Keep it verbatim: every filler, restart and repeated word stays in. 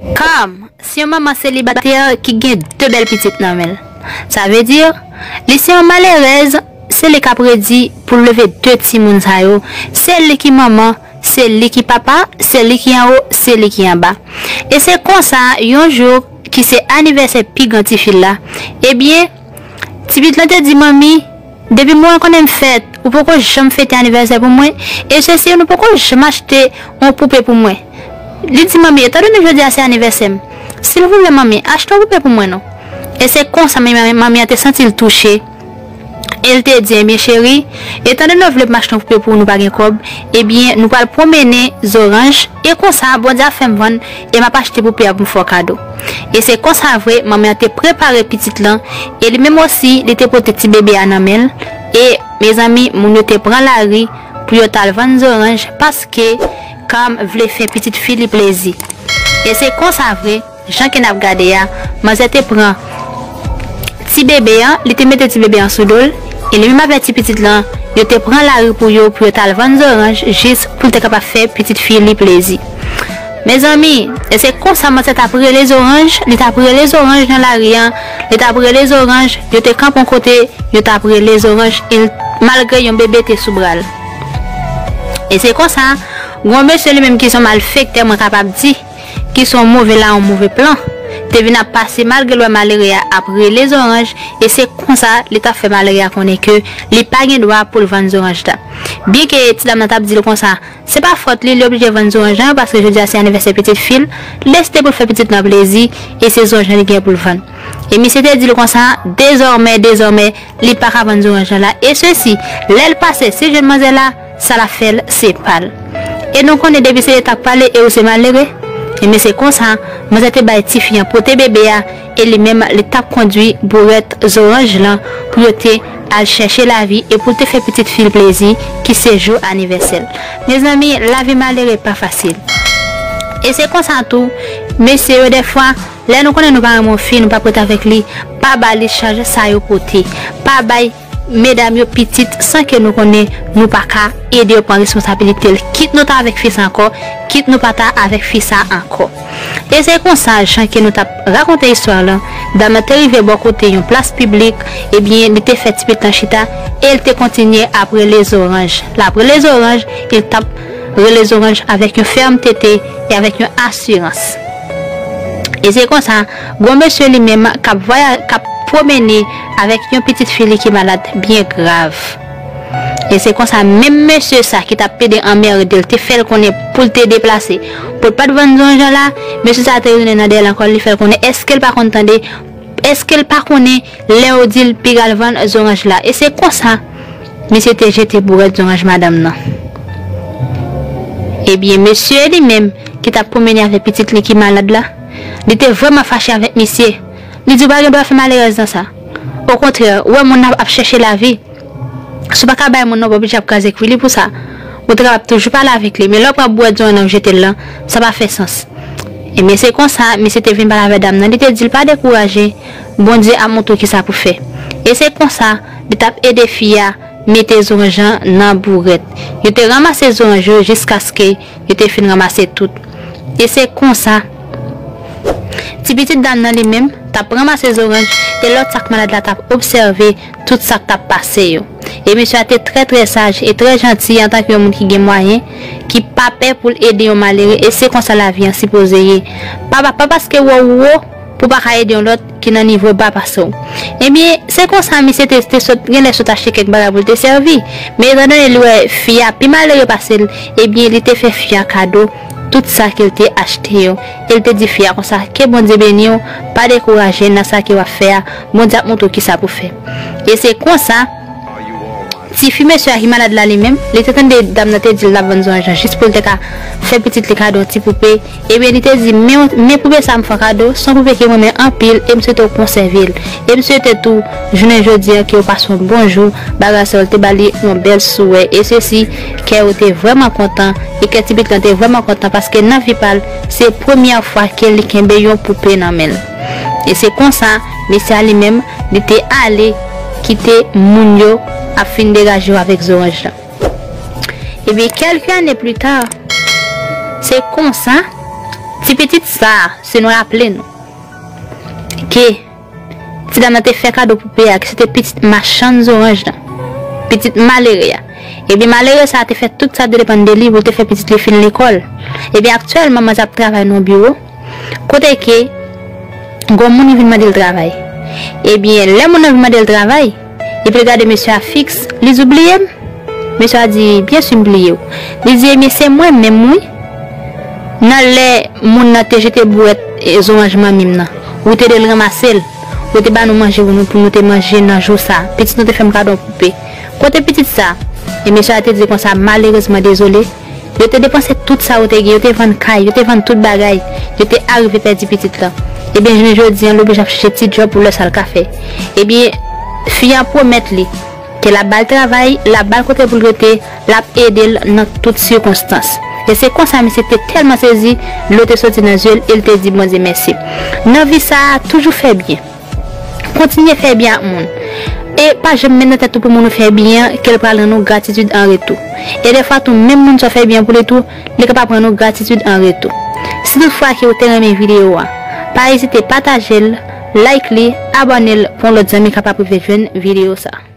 Carm se yon manman selibatè ki gen de bèl pitit nan men l. Sa vle di, li se yon malerèz, se li k ap redi pou l leve de timoun sa yo. Se li ki manman, se li ki papa, se li ki anwo, se li ki anba. E se konsa, yon jou ki se anivèsè pi gran tifi l la, ebyen, ti pitit lan te di, "Manmi, depi mwen konnen m fèt, ou poko janm fete anivèsè pou mwen, e sesi, nou poko janm achte yon poupe pou mwen." Li di, "Manmi, etandone jodi a se anivèsè m, silvouplè, manmi, achte yon poupe pou mwen non." E se konsa manmi, manmi an te santi l touche. E l te di, "Ebyen, cheri, etandone w vle pou m achte yon poupe pou ou, nou pa gen kòb, ebyen, nou pral pwomennen zoranj, e konsa, Bondye ap fè m vann, e m ap achte poupe a pou m fè w kado." E se konsa vre, manmi an te prepare pitit lan, e li menm osi, li te pote ti bebe a nan men l, e, mezanmi, moun yo te pran lari pou yo t al vann zoranj, paske Carm vle fè pitit fi li plezi. E se konsa vre, jan ke n ap gade a, manzè te pran ti bebe an, li te mete ti bebe an sou do l, e li menm avèk ti pitit lan, yo te pran lari pou yo, pou yo t al vann zoranj, jis pou l te kapab fè pitit fi li plezi. Mezanmi, e se konsa manzè t ap rele zoranj, li t ap rele zoranj nan lari an, li t ap rele zoranj, yo te kanpe yon kote, yo t ap rele zoranj, e l, malgre yon bebe te sou bra l. E se konsa, gon mesye li menm ki se yon malfektè, mwen kapab di, ki se yon move la, yon move plan, te vin ap pase malgre l wè malere a ap rele zoranj, e se konsa li t ap fè malere a konnen ke li pa gen dwa pou l vann zoranj la. Byenke ti dam nan t ap di l konsa, se pa fòt li, li oblije vann zoranj lan, paske jodi a se anivèsè pitit fi l, li deside pou l fè pitit lan plezi, e se zoranj lan li gen pou l vann. E misye te di l konsa, dezòmè, dezòmè, li pa ka vann zoranj lan la. E sesi, lè l pase, si l jwenn manzè la, sa l ap fè l, se pa l. E nou konnen depi se yo t ap pale e ou se malere. Ebyen se konsa, manzè te bay tifi an pote bebe a, e li menm, li t ap kondui bourèt zoranj lan pou yo te al chèche lavi e pou l te fè pitit fi l plezi, ki se jou anivèsè l. Mezanmi, lavi malere pa fasil. E se konsa tou, mesye yo, dèfwa, lè nou konnen nou pa renmen yon fi, nou p ap ret avèk li, pa ba li chaj sa yo pote. Pa bay medam yo pitit san ke nou konnen nou pa ka ede yo pran responsabilite l. Kit nou ta avèk fi sa ankò, kit nou pa ta avèk fi sa ankò. E se konsa, jan ke nou t ap rakonte istwa lan, dam nan te rive bò kote yon plas piblik, ebyen, li te fè ti pitit lan chita, e l te kontinye ap rele zoranj. L ap rele zoranj, e l t ap rele zoranj avèk yon fèmtete e avèk yon asirans. E se konsa, gon mesye li menm k ap vwaya-, k ap pwomennen avèk yon pitit fi li ki malad byen grav. E se konsa, menm mesye sa ki t ap plede anmède l, te fè l konnen pou l te deplase, pou l pa t vann zoranj lan la, mesye sa te tounen nan dèyè l ankò, li fè l konnen èske l pa konn tande, èske l pa konnen lè yo di l piga l vann zoranj la. E se konsa, misye te jete bourèt zoranj madanm nan. Ebyen, mesye li menm ki t ap pwomennen avèk pitit li ki malad la, li te vrèman fache avèk misye. Li di, "Ou pa gen dwa fè malerèz nan sa. Okontrè, ou wè moun nan ap chèche lavi. Si w pa ka bay moun nan, w pa oblije ap kraze kwi li pou sa. Ou te kapab toujou pale avèk li, men lè w pran bourèt zoranj nan ou jete l lan, sa pa fè sans." Ebyen, se konsa, misye te vin pale avèk dam nan, li te di l, "Pa dekouraje, Bondye ap montre w kisa pou fè." E se konsa, li t ap ede fi a mete zoranj lan nan bourèt. Yo te ranmase zoranj yo jiskaske yo te fin ranmase tout. E se konsa, ti pitit dam nan li menm t ap ranmase zoranj, e lòt sa k malad la t ap obsève tout sa k t ap pase yo. E mesye a te trè, trè saj e trè janti antanke yon moun ki gen mwayen, ki pa pè pou l ede yon malere, e se konsa lavi an sipoze ye. Pa, pa, pa paske w wo, pou w pa ka ede yon lòt ki nan nivo ba pase w. Ebyen, se konsa misye te, te sot, genlè sot achte kèk bagay pou l te sèvi. Men etandone li wè fi a pi malere pase l, ebyen, li te fè fi a kado tout sa ke l te achte yo. E l te di fi a konsa, "Ke Bondye beni w, pa dekouraje nan sa ke w ap fè a, Bondye ap montre w kisa pou fè." E se konsa, tifi mesye a ki malad la li menm, li te tande dam nan te di l l ap vann zoranj lan jis pou l te ka fè pitit li kado yon ti poupe. Ebyen, li te di, "Men, men poupe sa m fè w kado, se yon poupe ke m renmen anpil, e m swete w konsève l. E m swete tou, jounen jodi a, ke w pase yon bon jou." Bagay sa yo, l te ba li yon bèl souwè, e sesi, kè yo te vrèman kontan, e kè ti pitit lan te vrèman kontan, paske nan vi pa l, se premyè fwa ke li kenbe yon poupe nan men l. E se konsa, mesye a li menm, li te ale kite moun yo ap fin degaje yo avèk zoranj lan. Ebyen, kèlke ane pli ta, se konsa, Ti pitit sa, si nou raple nou, ke ti dam nan te fè kado poupe a, ke se te pitit machann zoranj lan, pitit malere a. Ebyen, malere sa a te fè tout sa te depann de li pou l te fè pitit li fin lekòl. Ebyen, aktyèlman, manzè ap travay nan yon biwo, kote ke gwo moun vin mande l travay. Ebyen, lè moun nan vin mande l travay, epi l gade mesye a fiks, li di, "Ou bliye m?" Mesye a di, "Byen si m bliye w." Li di, "Ebyen, se mwen menm, wi. Nan lè moun nan te jete bwèt e zoranj manmi m nan, ou te ede l ranmase l, ou te ba nou manje pou nou, pou nou te manje nan jou sa. Pitit nou te fè m kado yon poupe. Kote pitit sa?" E mesye a te di konsa, "Malerezman, dezole, yo te depanse tout sa yo te gen, yo te vann kay, yo te vann tout bagay, yo te arive pèdi pitit lan. Ebyen, jounen jodi an, l oblije ap chèche ti djòb pou l wè sa l ka fè." Ebyen, fi an pwomèt li ke l ap ba l travay, l ap ba l kote pou l rete, l ap ede l nan tout sikonstans. E se konsa misye te tèlman sezi, dlo te soti nan zye l e l te di Bondye mèsi. Nan vi sa a, toujou fè byen. Kontinye fè byen ak moun. E pa janm met nan tèt ou pou moun ou fè byen an, ke l pral rann ou gratitid an retou. E dèfwa tou, menm moun sa w fè byen pou li tou, li kapab rann ou gratitid an retou. Si tout fwa ke w te renmen videyo a, pa ezite pataje l, like li, abòne l pou yon lòt zanmi kapab rive jwenn videyo sa.